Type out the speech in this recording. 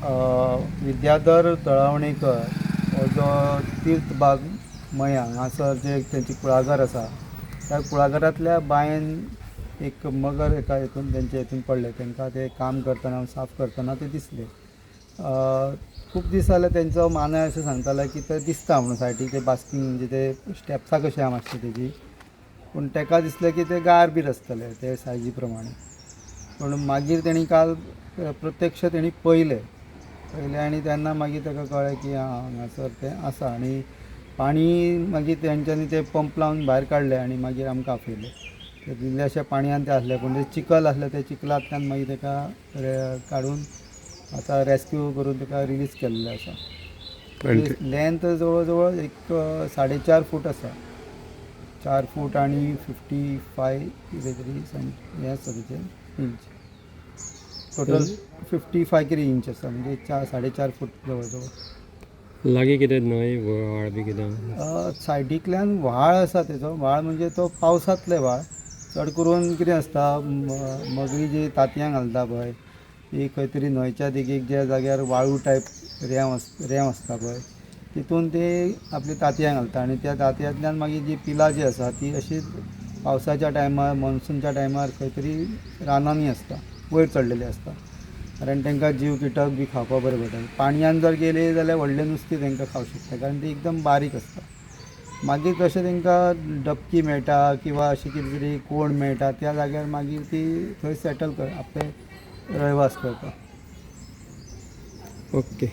विद्याधर तळावणेकर हो जो तीर्थबाग मया हांगासर जे तेंचे कुळागर आसा त्या कुळागरांतल्या बांयन एक मगर एका हितून तेंच्या हितून पडले. तांकां ते काम करतना, साफ करतना ते दिसले. खूब दीस जाले तेंचो मानाय अशें सांगताले की ते दिसता म्हणून सायडीक ते बास्कींग, म्हणजे ते स्टेप्सां कशें आहा मातशें तेजी. पूण ताका दिसलें की ते गार बीर आसतले ते सायजी प्रमाणे. पूण मागीर तेणी काल प्रत्यक्ष तेणी पळयलें पळयलें आनी तेन्ना मागीर ताका कळ्ळें की आं, हांगासर तें आसा. आनी पाणी मागीर तेंच्यांनी ते पंप लावन भायर काडलें आनी मागीर आमकां आपयलें. ते इल्ल्याशा पाणयान ते आसले, पूण ते चिखल आसलें, ते चिखलांतल्यान मागीर ताका काडून आतां रेस्क्यू करून ताका रिलीज केल्लें आसा. लेंथ जवळ जवळ एक 4.5 फूट आसा, 4 फूट आनी 55 कितें तरी हें आसा तेजें इंच. टोटल 55 कितें इंच आसा, म्हणजे 4 4.5 फूट जवळ जवळ. लागीं कितें न्हंय व्हाळ बी कितें? सायडींतल्यान व्हाळ आसा तेजो. व्हाळ म्हणजे तो पावसांतले व्हाळ. चड करून कितें आसता, मगरी जी तांतयां घालता पळय ती खंय तरी न्हंयच्या देगेक ज्या जाग्यार वाळू टायप रेंव आसता पळय तितून ती आपली तांतयां घालता. आनी त्या तांतयांतल्यान मागीर जी पिलां जी आसा ती अशी पावसाच्या टायमार, मॉन्सूनच्या टायमार खंय तरी रानांनी आसता, वयर चडलेली आसता. कारण तांकां जीव किटक बी खावपाक बरें पडटा. पाणयान जर गेली जाल्यार व्हडलें नुस्तें तांकां खावंक शकता, कारण ती एकदम बारीक आसता. मागीर तशें तांकां डबकी मेळटा किंवा अशें कितें तरी कोण मेळटा त्या जाग्यार मागीर ती थंय सेटल कर आपले रहिवास करता. ओके.